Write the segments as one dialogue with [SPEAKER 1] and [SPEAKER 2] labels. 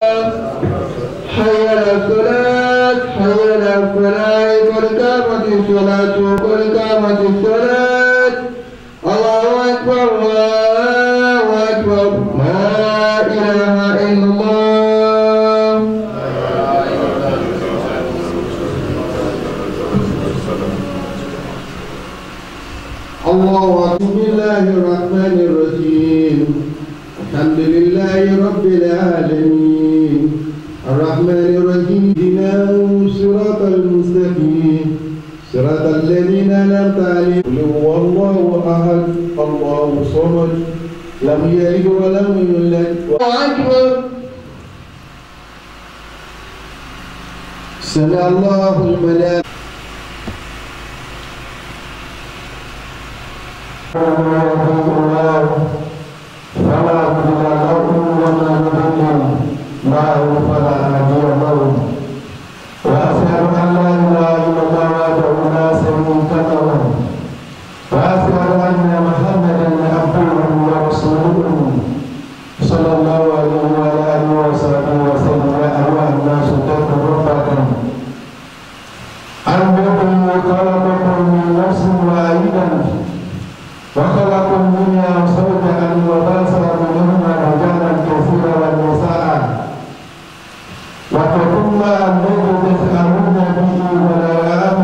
[SPEAKER 1] حي على الصلاة حي على الفلاح قد قامت الصلاة قد قامت الصلاة الله أكبر الله أكبر لا إله إلا الله.
[SPEAKER 2] الله بسم الله الرحمن الرحيم الحمد لله رب العالمين الرحمن الرحيم اهدنا الصراط المستقيم صراط الذين أنعمت عليهم قل هو الله أحد الله الصمد لم يلد ولم يولد.
[SPEAKER 1] أكبر.
[SPEAKER 2] سمع الله لمن فلا مضل له وما يضلل له فلا هادي له وأشهد أن لا إله إلا الله وحده لا شريك له وأشهد أن محمدا عبده ورسوله صلى الله عليه وعلى آله وصحبه وسلم. يا أيها الناس اتقوا ربكم الذي خلقكم من نفس واحدة وخلق منها زوجها وبث منهما رجالا كثيرا ونساء واتقوا الله الذي تسألون به والأرحام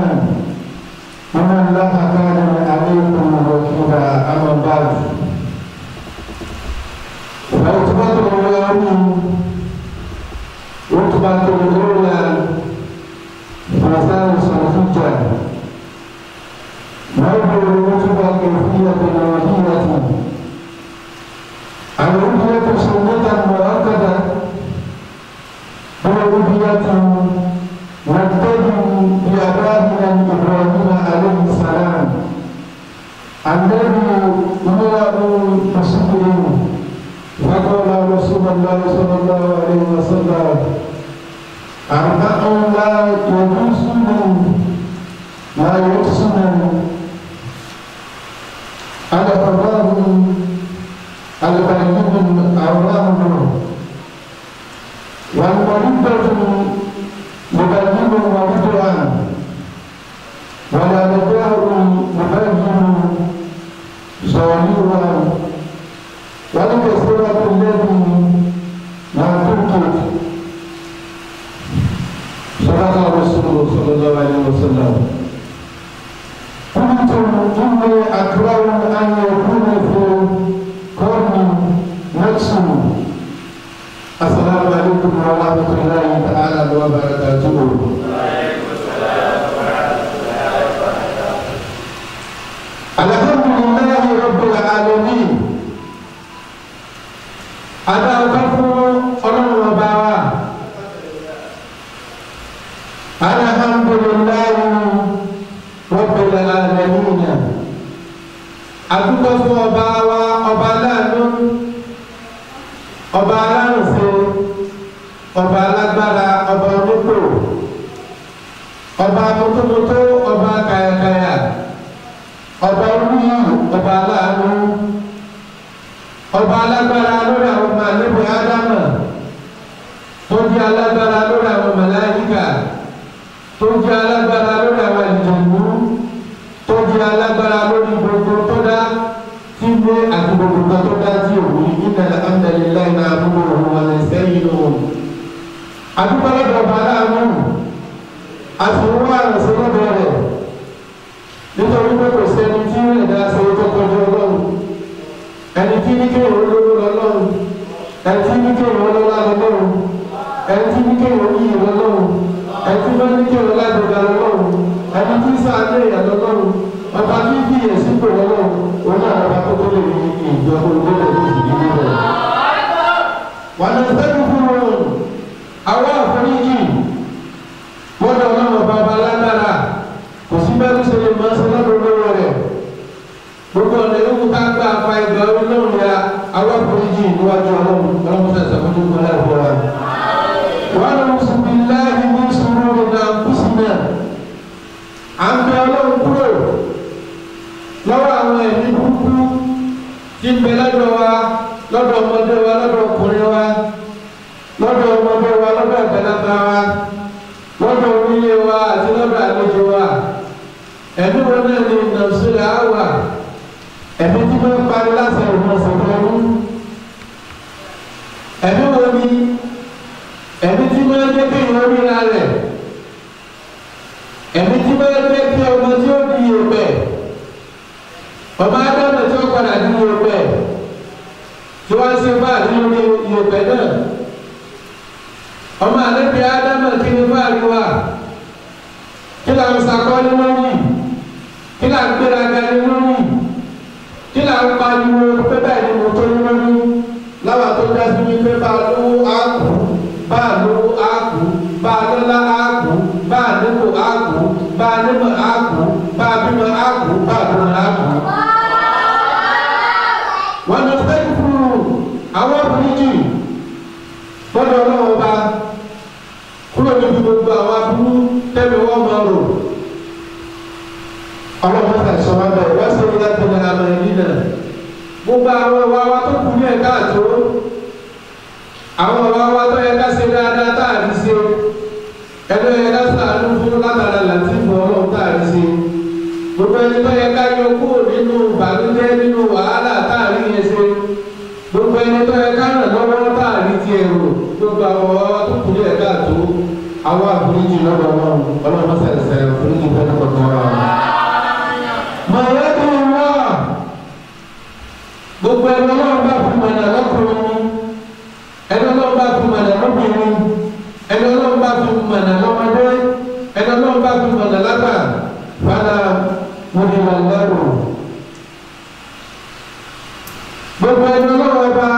[SPEAKER 2] إن الله كان عليكم رقيبا. أما بعد فخطبة اليوم خطبة الأولى في ثالث الحجة موضوع الخطبة كيفية الوحيدة الوحية سنة مؤكدة بالوحية نقتدي بآبائنا إبراهيم عليه السلام الذي ملأ بصدر فقال رسول الله صلى الله عليه وسلم أربع لا يجوزن لا يحسن الحرام البين الأوراق والمردة مبين وبدعا ولا نداء مبين صغيرا والكثيرة الذي لا تنكر. صدق رسول صلى الله عليه وسلم. قلت إني أكره أن يكون في قرن نقص. السلام عليكم ورحمة الله تعالى وبركاته. الحمد لله رب العالمين. Ada ọpẹ́ fún Ọlọ́run ọba wa. Alhamdulillahi Rabbil alamin. Adúpẹ́ fún ọba wa, ọba aláàánú, ọba alárùnfẹ́, ọba alágbára, ọba onípò, ọba mọ́tómọ́tó, ọba kàyàkàyà, ọba olúyì, ọba aláàánú, ọba alágbára lórí àwọn ọmọ àlébù ádámà, tó jẹ́ alágbára lórí àwọn màláíkà, tó jẹ́ alágbára lórí àwọn àlùjànnú, tó jẹ́ alágbára lórí gbogbo tó dá tí ní àti gbogbo kan tó dá tí òun ní innal hamdalillahi nahmaduhu wa nasta'inuhu. Àdúgbò lọ́dọ̀ ọba aláàánú àfihàn àrùn lọ́dọ̀ rẹ̀ nítorí pé kò sẹ́ni tí ẹ̀dá ṣe tó kọjú ọlọ́run, ẹni tí ní kéwòn olówó lọ́lọ́run, ẹni tí ní kéwòn ọlọ́lá lọ́lọ́run, ẹni tí ní kéwòn yìí lọ́lọ́run, ẹni tí wọ́n ní kéwòn ládùúgbà lọ́lọ́run, ẹni tí sàánú èèyàn lọ́lọ́run, ọba tí fi èsì pè lọ́lọ́run, òun náà lọ́ba tó tó lè ní ìjọ olóògbé tó sì ní rẹ̀. Wà ní sẹ́kù fún wọn, àwọn àforíjì gbọ́dọ̀ ọlọ́run bàbá lágbára, kò sí bẹ́ẹ̀ tó ṣe lè máa ṣe lọ́dọ̀ lọ́wọ́ rẹ̀. Gbogbo ọ̀nà yòókù ká gbà fa ìgbà ọlọ́run ya àwọn àforíjì níwájú ọlọ́run, ọlọ́run sẹ̀sẹ̀ fojú kan láì fọ́ wa. Wà á lọ àgbàlagbà wa, lọ́dọ̀ onílé wa àti lọ́dọ̀ àlejò wa. Ẹ̀mí wọn náà ní nàìjíríà wà, ẹ̀mí tí wọ́n parí láti ẹ̀wọ̀n sọ̀rọ̀ ọdún. Ẹ̀mí wọn ni ẹ̀mí tí wọ́n jẹ́ kí ìwọ́n ríra rẹ̀, ẹ̀mí tí wọ́n jẹ́ kí ọmọ tí ó di ìyẹ̀pẹ̀, ọmọ Ádámù tí ó padà di ìyẹ̀pẹ̀, tí wọ́n ṣe báàrí lórí ìyẹ̀pẹ̀ náà. Ọmọ àlẹ́bí Ádámù kí ni báàrí wà? Kí là ń sakọ́lé lórí? Kí là ń gbéraga ní lórí? Kí là ń pariwo pé báyìí ni mo tó ní lórí? Láwa tó dá sí wípé bá a lówó á kú, bá a lówó á kú, bá a lọ́lá á kú, bá a nípò á kú, bá a nímọ̀ á kú, bá a bímọ á kú, bá a bímọ á kú. Wọ́n lọ fẹ́ kúrú àwọn àforíjì gbọ́dọ̀ ọlọ́wọ́ bá kúrò níbi gbogbo àwọn aburú tẹ́mi wọ́n máa rò. Ọlọ́run ta sọ wá bẹ́ẹ̀ wá sí ìlà tó ní àmà ẹ̀mí náà. Gbogbo àwọn ọ̀wá wa tó kù ní ẹ̀ka àtó, àwọn ọ̀wá wa tó yẹ ká ṣe dáadáa tá à ní ṣe, ẹni yẹ ká ṣàánú fún látara làtìfù ọlọ́run tá à ní ṣe. Gbogbo ẹni tó yẹ ká yọ kúrò nínú ìbànújẹ́ nínú wàhálà tá à ní yẹn ṣe. Gbogbo ẹni tó yẹ ká ràn lọ́wọ́ tá à ní tiẹ̀ rò. Gbogbo àwọn ọ̀wá wa tó kù ní ẹ̀ka àtó, àwọn àforíjì lọ́dọ̀ ọlọ́run, ọlọ́run mọ́sẹ̀ ṣẹ̀ àforíjì fẹ́ lọ́kọ̀ọ̀kan wa. Mọ̀lẹ́bí wa gbogbo ẹni ọlọ́run bá fi mọ̀nà lọ́kùnrin, ẹni ọlọ́run bá fi mọ̀nà lóbìnrin, ẹni ọlọ́run bá fi mọ̀nà lọ́mọdé, ẹni ọlọ́run bá fi mọ̀nà lágbà, fana mọ̀nìmọ̀lẹ́rù. Gbogbo ẹni ọlọ́run ọba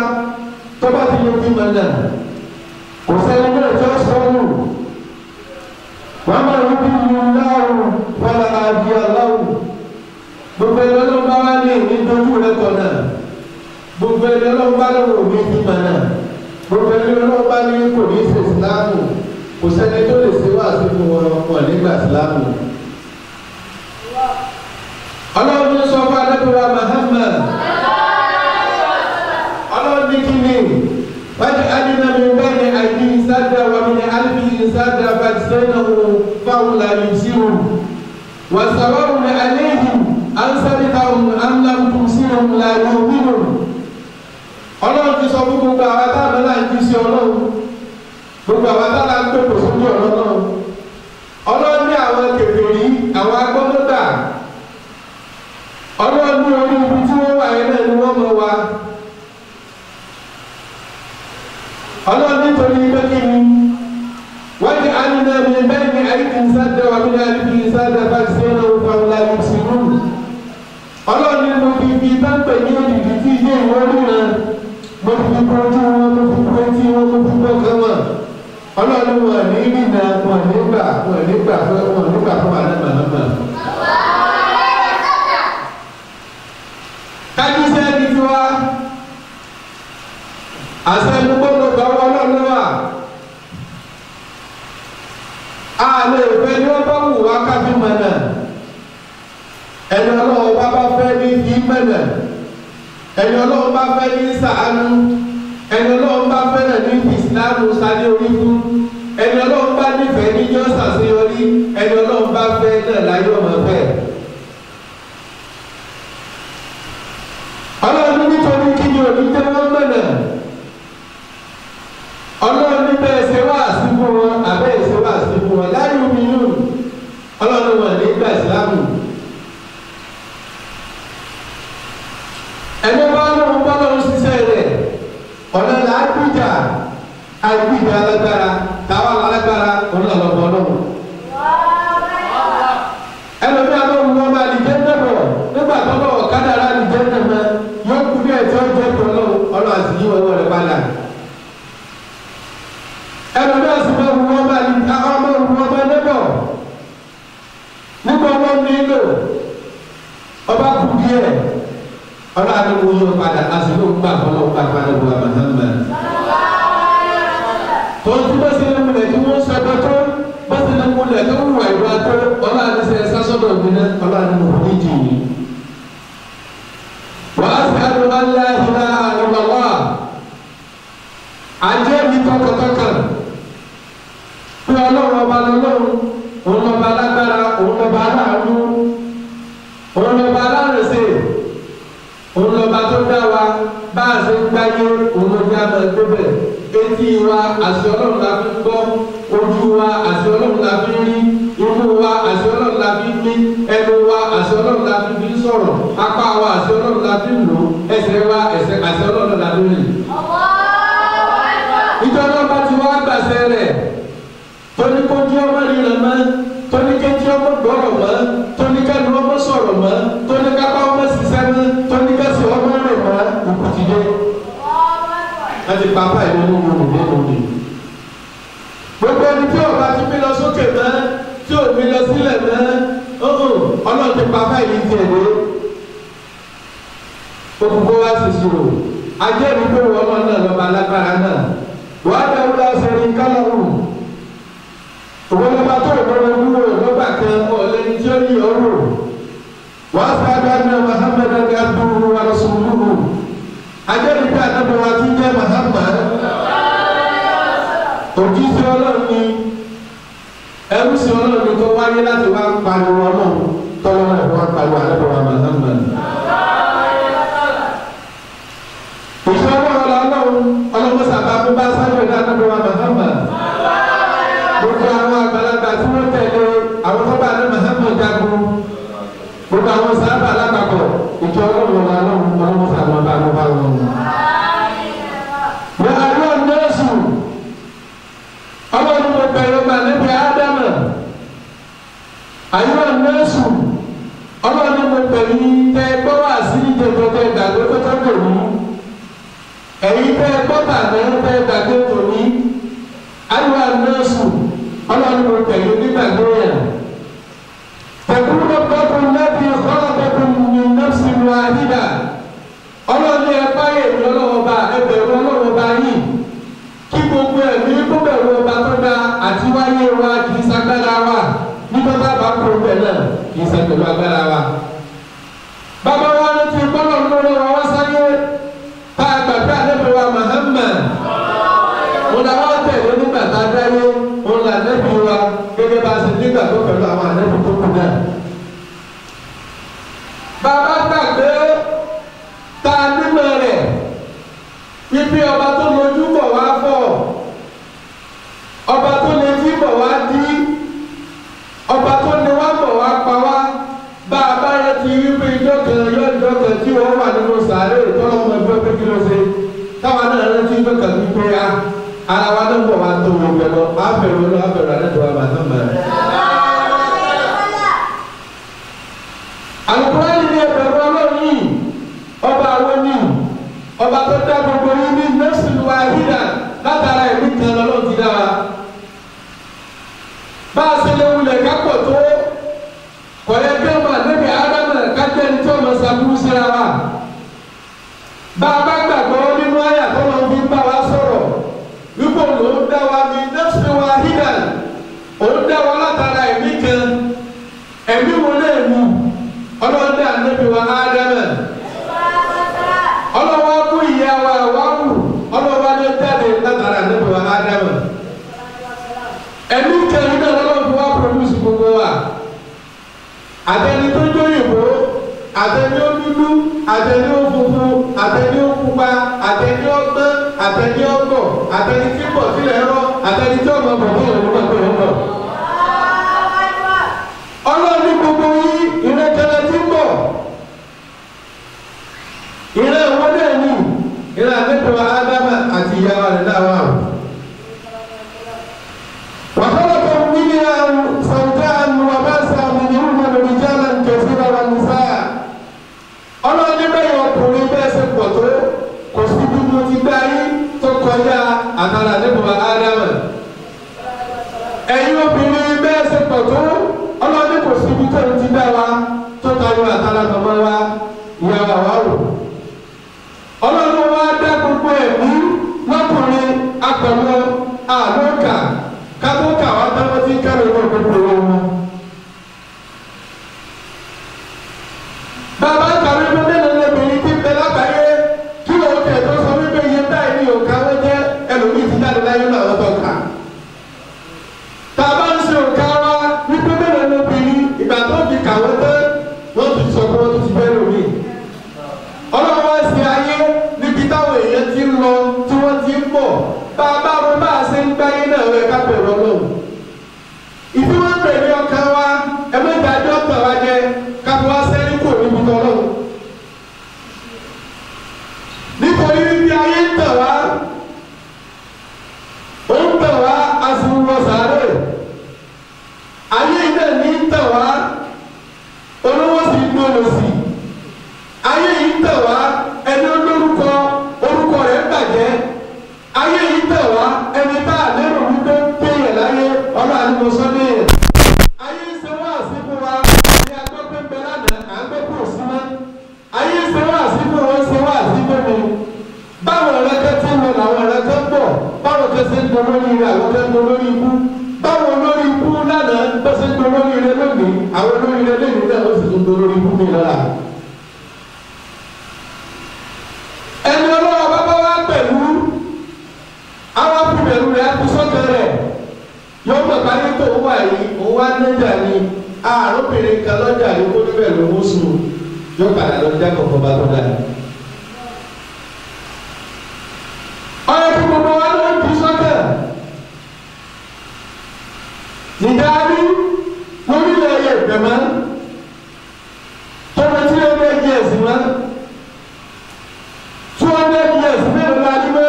[SPEAKER 2] tó bá ti lè fi mọ̀nà, kò sẹ́ni náà tó sọ́nù. Wọ́n máa ń bí mi láwù fọlá àbí aláwù. Gbogbo ẹni ọlọ́run bá wá ní ìdójú rẹ kọ̀nà. Gbogbo ẹni ọlọ́run bá lọ́wọ́ òní fi mọ̀nà. Gbogbo ẹni ọlọ́run bá ní kò ní ṣe ìsìláàmù. Kò sẹ́ni tó lè ṣe wáàsí fún wọn wọn nígbà ìsìláàmù. Ọlọ́run ní sọ fún Adébúwa Muhammad. Ọlọ́run ní kí ni? Wájú Adínà mi bẹ́ẹ̀ ni àìní ìsádà wà mí ní àlùfí ìsádà fàṣẹ́nà fáwọn làyè sí wọn. Wàsàwọ́n ní àléhìn ansarikahum amlam tumsirhum la yu'minun. Ọlọ́run ti sọ fún gbogbo àwọn táwọn náà ń jí sí ọlọ́run, gbogbo àwọn táwọn náà ń pèpè sójú ọ̀rọ̀ náà. Ọlọ́run ní àwọn kèfèrí, àwọn agbọ́mọ́gbà, ọlọ́run ní orí ibi tí wọ́n wà yẹn náà ni wọ́n mọ̀ wá. Ọlọ́run nítorí pé kí ni wọ́n ti ànínà mi bẹ́ẹ̀ ni àyíkì sáda wà mí ní àyíkì sáda bá ṣe é náà fún àwọn láyé ọlọ́run ní mo fi fi táǹpẹ̀ ní òdìdí tí ilé ìwọ́n ríran, mo fi fi bọ́jú wọn, mo fi bọ́ etí wọn, mo fi bọ́ kan wọn. Ọlọ́run wọn ní rìnà, wọn nígbà, wọn nígbà fún wọn nígbà fún wa náà màmá. Kájíṣẹ́ ní tiwa, àṣẹ ẹnu gbọ́dọ̀ gbà wọ́n ọlọ́run wà. A lè fẹ́ ní wọ́n bá wù wá káfí mọ̀nà. Ẹni ọlọ́run bá bá fẹ́ ní fi mọ̀nà, ẹni ọlọ́run bá fẹ́ ní ṣàánú, ẹni ọlọ́run bá fẹ́ náà ní fi ìsìlámù sáré orí fún, ẹni ọlọ́run bá nífẹ̀ẹ́ ní yọ ṣàṣeyọrí, ẹni ọlọ́run bá fẹ́ náà láyé ọmọ fẹ́. Ọlọ́run nítorí kí ni òní jẹ́ wọ́n mọ̀nà? Ọlọ́run ní bẹ́ẹ̀ ṣe wá sí fún wọn, àbẹ́ẹ̀ ṣe wá sí fún wọn, láyé omi yóò ọlọ́run wọn nígbà ìsìlámù. Ẹni bá lóun bá lóun ṣiṣẹ́ rẹ̀, ọ̀nà là á gbìjà, àgbìjà alágbára, táwa alágbára, ọ̀nà lọ́bọ̀ ọlọ́run. Ẹlòmí àlọ́run wọn máa lè jẹ́ nẹ́bọ̀ nígbà tó lọ́wọ́ kádàrá lè jẹ́ nẹ́mọ́, yóò kú ní ẹ̀tọ́ jẹ́ tọ́lọ́, ọlọ́run àti yíwọ́ ọwọ́ rẹ̀ padà. Ẹlòmí àti wọn máa lè ọmọ wọn máa nẹ́bọ̀ nígbà wọn nílò ọba kú díẹ̀. Ọlọ́run àti wo yóò padà àsìkò gbà fọlọ́ gbà padà wà Muhammad. Tó ń túbọ̀ sí ní múlẹ̀ tí wọ́n sọ tó bá sí ní múlẹ̀ tó wù àìwá tó ọlọ́run àti sẹ́ sásọ́dọ̀ mi náà ọlọ́run àti mo ní jì yìí. Wa ashhadu an la ilaha illallah. Àjẹ́ mi tọkàntọkàn. ọba lọ́lọ́run, òun lọ́ba alágbára, òun lọ́ba aláàánú, òun lọ́ba alárèsè, òun lọ́ba tó dá wa bá a ṣe ń gbáyé, òun ló dá máa gbé bẹ̀. Etí wa àṣẹ Ọlọ́run la fi ń gbọ́, ojú wa àṣẹ Ọlọ́run la fi ń rí, imú wa àṣẹ Ọlọ́run la fi ń mí, ẹnu wa àṣẹ Ọlọ́run la fi ń sọ̀rọ̀, apá wa àṣẹ Ọlọ́run la fi ń lò, ẹsẹ̀ wa àṣẹ Ọlọ́run la fi ń rìn. Ìjọba bá ti wá gbàṣẹ rẹ̀ tóní kójú ọmọ ríran mọ́, tóní kéjì ọmọ gbọ́rọ̀ mọ́, tóní kẹ́nu ọmọ sọ̀rọ̀ mọ́, tóní kápá ọmọ ṣiṣẹ́ mọ́, tóní kẹ́sì ọmọ rìn mọ́, òkú ti dé. Wọ́n ti pa apá ìlú nínú ìlú nínú. Gbogbo ẹni tí ọba ti mi lọ sókè mọ́, tí ò mi lọ sílẹ̀ mọ́, Ọlọ́run ti pa apá ìlú tiẹ̀ dé. Òkùnkùn wa sì sùrù. Ajẹ́rìí pé wọ́n náà lọ́ba alágbára náà. Wàá dàrú lọ́sẹ̀ ní kálọ̀rù. Òun lọ́ba tó ìgbọ́dọ̀ wúwo lọ́gbà kan ọ̀lẹ́ni tí ó ní ọ̀rọ̀. Wàá sábà ní Muhammad abduhu wa rasuluhu. Ajẹ́rìí pé ànábì wa ti jẹ́ Muhammad. Òjíṣẹ́ Ọlọ́run ni, ẹrú sí Ọlọ́run ni tó wáyé láti wá pariwo Ọlọ́run tọ́lọ́ náà wá pariwo ànábì wa Muhammad. Òṣìṣẹ́ Ọlọ́run ọlọ́mọ sábà fún bá sáré ní ànábì wa Muhammad. Gbogbo àwọn àgbàlagbà tí wọ́n tẹ̀lé àwọn tó bá ní Muhammad jagun. Gbogbo àwọn sábà lápapọ̀ ìjọ Ọlọ́run ọlọ́run ọlọ́mọ sábà bá wọn bá wọn. Wọ́n àlọ́ nọ́ọ̀sù ọlọ́run mo bẹ̀rẹ̀ ọba níbi Ádámà. Àyọ̀ nọ́ọ̀sù ọlọ́run mo bẹ̀rẹ̀ tẹ gbọ́ wá sí ìjẹ̀jọ́ tẹ gbàgbé kótó dòní. Ẹ̀yin tẹ gbọ́ bàbá tẹ gbàgbé tòní. Àyọ̀ nọ́ọ̀sù ọlọ́run mo bẹ̀rẹ̀ nígbàgbé yẹn. Tẹ̀kúrò gbọ́dọ̀ lẹ́bi khalaqakum min nafsin wahida. Ọlọ́run ẹ báyè lọ́lọ́wọ́ bá ẹ bẹ̀rù ọlọ́wọ́ bá yìí. Kí gbogbo ẹ̀mí kó bẹ̀rù ọba tó dá àti wáyé wa kì í sagbára wa. Nígbà tá a bá kó bẹ̀ náà kì í ṣe pẹ̀lú agbára wa. Bàbá wa ló ti gbọ́dọ̀ lórí wa wá sáyé tá a gbàgbé àlejò wa Muhammad. Mo là wá tẹ̀lé nígbà tá a dáyé, òun là nẹ́bí wa gẹ́gẹ́ bá a ṣe nígbà tó pẹ̀lú àwọn àlejò tó kù náà. Bàbá gbàgbé tá a nímọ̀ rẹ̀ wípé ọba tó lójú bọ̀ wá fọ̀, ọba tó létí bọ̀ wá dí, ọba tó ní wá bọ̀ wá pa wá. Bá a bá rántí wípé ijó kan yóò ijó kan tí wọ́n wà nínú sàárè tọ́lọ́mọ ẹgbẹ́ pé kí ló ṣe, táwa náà rántí ijó kan wípé a ara wa náà bọ̀ wá tó wọ pẹ̀lú abẹ̀rù ọlọ́ abẹ̀rù alẹ́ wa bàtà mọ́ ẹ. Àlùkùránì ní ẹbẹ̀rù Ọlọ́run yìí, ọba àwọn ní ọba tó dá gbogbo yín ní nafsin wahida látara ẹ̀mí kan lọ́lọ́run ti dá wa. Bá a ṣe lè wulẹ̀ kápọ̀ tó kọ̀yẹ́ bí ọmọ ànábì Ádámù kájẹ́ ní tí ọmọ sàbúrú síra wa. Bá a bá gbàgbọ́ nínú àyà tó lọ́n fi bá wa sọ̀rọ̀ wípé òun dá wa ní nafsin wahida, òun dá wa látara ẹ̀mí kan, ẹ̀mí wo náà mú Ọlọ́run dá ànábì wa Ádámù. Ọlọ́wọ́ kú ìyá wa wáwù, ọlọ́wọ́ ní jáde látara ànábì wa Ádámù. Ẹ̀mí kẹrin náà lọ́wọ́ fi wá pòdúsì gbogbo wa. Àtẹni tó jóyìnbó, àtẹni ó dúdú, àtẹni ó funfun, àtẹni ó pupa, àtẹni ó gbọ́n, àtẹni ó gọ̀, àtẹni tí bọ̀ sílẹ̀ rọ, àtẹni tí ọmọ bọ̀ bọ̀ òun bọ̀ tó ń bọ̀. Ọlọ́run ní gbogbo yín ìrẹ́kẹ̀lẹ́ tí ń bọ̀. Ìrẹ́ ìwọ náà ní ìrẹ́ àdébò Ádámà àti ìyá wa rẹ̀ náà wà. Wàhálàkọ̀ mílíà sàwùjáàn wà bá sàmì ní ìhùnà rìjálà kẹfìrà wà nìsá. Ọlọ́run ní bẹ́ẹ̀ ọkùnrin bẹ́ẹ̀ ṣe pọ̀ tó kò sí bí mo ti gbá yín tó kọjá àtàrà àdébò Ádámà. Ẹ̀yin obìnrin bẹ́ẹ̀ ṣe pọ̀ tó Ọlọ́run ní kò sí bí tó ti dá wa tó tayọ àtàrà màmá wa ìyá wa wà wò. Ọlọ́run wa dá gbogbo ẹ̀mí lọ́kùnrin apẹ̀lú àlókà kátókà wa táwọn tí ń kárò ní gbogbo wọn. Bàbá kàwé pé mélòó lóbìnrin tí ń bẹ lágbàáyé kí lóun tẹ̀ tó sọ wípé iye báyìí ni òǹkà wọn jẹ́ ẹlòmíì ti jáde láyé náà wọ́n tó kà. Tàbá lọ sọ́dọ̀ yẹn. Ayé ń ṣe wá sí fún wa ní agbọ́pẹ́ ń bẹ lánàá à ń gbé kúrò sí mọ́. Ayé ń ṣe wá sí fún wọn ṣe wá sí fún mi. Báwọn ọ̀rẹ́ kan ti ń lọ làwọn ọ̀rẹ́ kan ń bọ̀. Báwọn kan ṣe ń lọ lórí ire àwọn kan ń lọ lórí ikú. Báwọn olórí ikú lánàá bó ṣe ń lọ lórí ire lónìí àwọn olórí ire lónìí náà ó sì tún lọ lórí ikú mi lọ́la. Ẹni ọlọ́wọ́ bábá wá pẹ̀lú àwọn afúnbẹ̀rù rẹ̀ akúsọ́kẹ́ rẹ̀ yóò mọ̀ báyìí tó wà yìí òun wá níjà ni àrùnbìnrin kan lọ́jà yìí kó níbẹ̀ ló ń sùn yóò padà lọ já kọ̀ọ̀kan bá tó dáa. Ọ̀rẹ́ tí gbogbo wa ló ń di sọ́kẹ́ ìdarí lórílẹ̀ ayé ìgbẹ̀mọ́ tọ́mọ tí ó lé jẹ́ ẹ̀sìn mọ́ 200 years mélòó la ní mọ́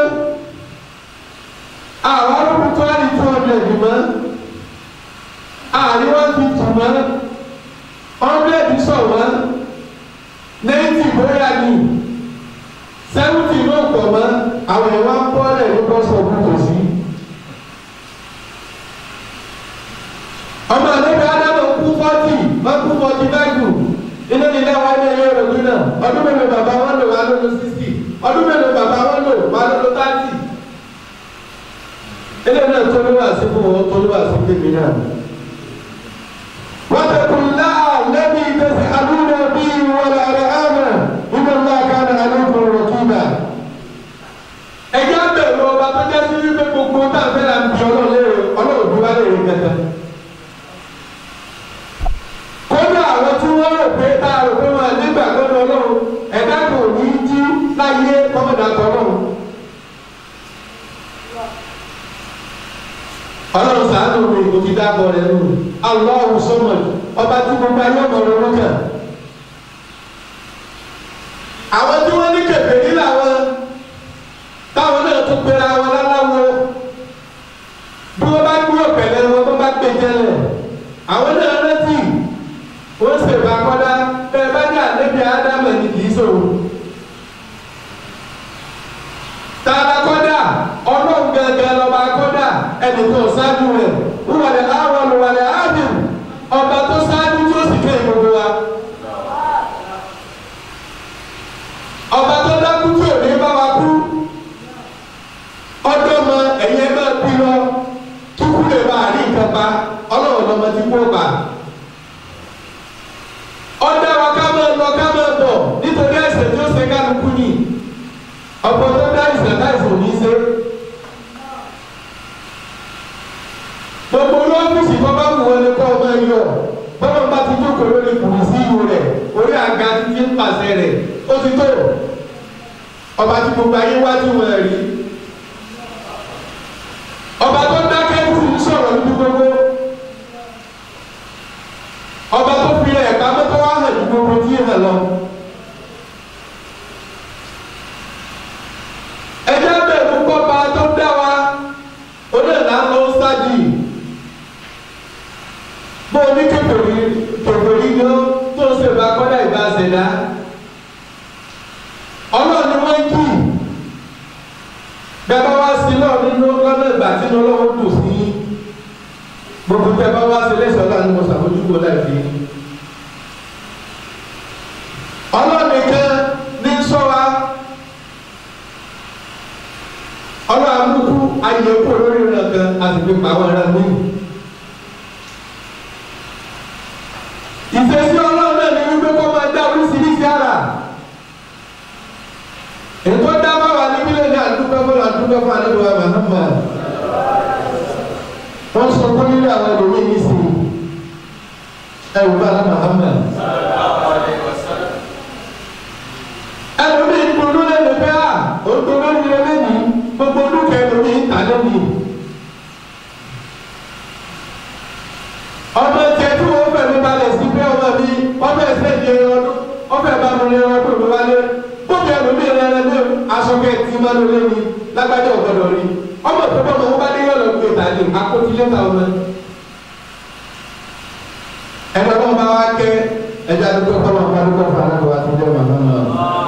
[SPEAKER 2] àwọn arúgbó tó wá ní 200 mọ́ àní 150 mọ́ 100 sọ̀ mọ́ 90 bóyá ní 70 ló pọ̀ mọ́ àwọn èèyàn wá ń bọ́ lẹ̀ ní bọ́sọ̀ kò sí. Ọmọ àlejò Ádámù kú 40 wọ́n kú 45 inú nílé wa ní ẹyẹ òrògùn náà ọdún mélòó bàbá wọn lò wá lólo 60 ọdún mélòó bàbá wọn lò wá lólo 30. Ilé náà tó ní wà sí fún wọn tó ní wà sí fún mi náà. Wattaqullaha alladhi tas'aluna bihi wal arhama inna Allaha kana alaykum raqiba. Ẹ̀jẹ̀ bẹ̀rù ọba tó jẹ́ sí wípé gbogbo tá a fẹ́ la ń bi ọlọ́run léèrè ọlọ́run bí wá léèrè kẹta. Kódà àwọn tí wọ́n rò pé tá a rò pé wọ́n nígbà gbọ́dọ̀ ọlọ́run ẹ̀dá kò ní í jí láyé kọ́mọ̀dà tọ́lọ́run. Ọlọ́run ṣàánú mi kò ti dábọ̀ rẹ̀ nù. Allahu Samad ọba tí gbogbo ayé ọmọ rẹ̀ lọ́kàn. Àwọn tí wọ́n ní kèfèrí làwọn táwọn náà tún pera wọn láláwo. Bí wọ́n bá gbé ọ̀pẹ̀lẹ̀ wọn bó bá gbé jẹ́lẹ̀. Àwọn náà rántí wọ́n sì bá kọ́dá bẹ́ẹ̀ bá ní àlébi Ádámù ni kì í sòrò. Tààlà kọ́dà ọlọ́run gangan lọ́ba kọ́dà ẹnìkan ṣáájú rẹ̀ wúwàlẹ̀ àwọn olùwàlẹ̀ áàdùn ọba tó ṣáájú tí ó sì kẹ́ gbogbo wa. Ọba tó dákú tí ò ní bá wa kú ọdọ́ mọ ẹ̀yẹ máa bí lọ kíkú lè bá àrí nǹkan pa ọlọ́run lọ́mọ tí kú pa. Ọdá wa ká máa lọ ká máa bọ̀ nítorí ẹ̀ṣẹ̀ tí ó ṣe kálukú ni ọ̀pọ̀ tó dá ìṣẹ̀ láìsàn ní í ṣe. Gbogbo olófíìsì kan bá wù wọn ni kọ́ ọmọ yọ bọ́lá bá ti jókòó lórí kùrìsì ìwò rẹ̀ orí àga títí ń pàṣẹ rẹ̀ ó ti tó ọba tí gbogbo ayé wá tí wọ́n rí ọba tó dákẹ́ tí ń sọ̀rọ̀ níbi gbogbo ọba tó fi rẹ̀ pamọ́ tó wá hàn ní gbogbo tí ń hàn lọ. Ẹjẹ́ bẹ̀rù kọ́ba tó dá wa onílà ń lọ sájì bó o ní kèfèrí kèfèrí gan tó ń ṣèbá kọ́dà ìbá ṣẹ̀dá ọlọ́run ni wọ́n kì í bẹ́ẹ̀ bá wá sí lọ́ọ̀ nínú lọ́nà ìgbà tí inú ọlọ́run dùn sí gbogbo tẹ́ bá wá sí lẹ́sọ̀ ọlọ́run ni mo ṣàmójúkò láì fi ọlọ́run nìkan ní sọ wa ọlọ́run amúkú ayé kú lórí ìran kan a sì fi pa àwọn ẹran míì. Ìṣesí ọlọ́run náà ni wípé kó máa dá oríṣiríṣi ara. Ètò dá bá wà ní mílíọ̀nù àdúgbò fún àdúgbò fún àdúgbò Muhammad. Wọ́n sọ fún nílé àwọn ẹlòmíì nísìnyí. Ẹ wò bá alá Muhammad. Ẹlòmíì ń gbóná lẹ́nu pé à ó ń gbóná nílé lẹ́yìn gbogbo dúkìá ẹlòmíì ń tà lẹ́yìn. Ọmọ tiẹ̀ tí wọ́n fẹ̀mí balẹ̀ sí pé ọmọ mi ọmọ ẹsẹ̀ di ọdún ọmọ ẹ̀ bá mi lé ọdún mi wálé bóbi ẹlòmíì rẹ̀ lé aṣọ kẹ́ ti máa ló lé ní lágbájá ọ̀gbọ́dọ̀ rí ọmọ tó bọ́ ọmọ wọn bá dé yọ̀lọ̀ gbé tàlẹ́ akótilé ta ọmọ. Ẹ̀dọ́ náà bá wá kẹ́ ẹ̀jẹ̀ àdúgbò kọ́nà àdúgbò fún alágbó àti ìjọba màmá náà.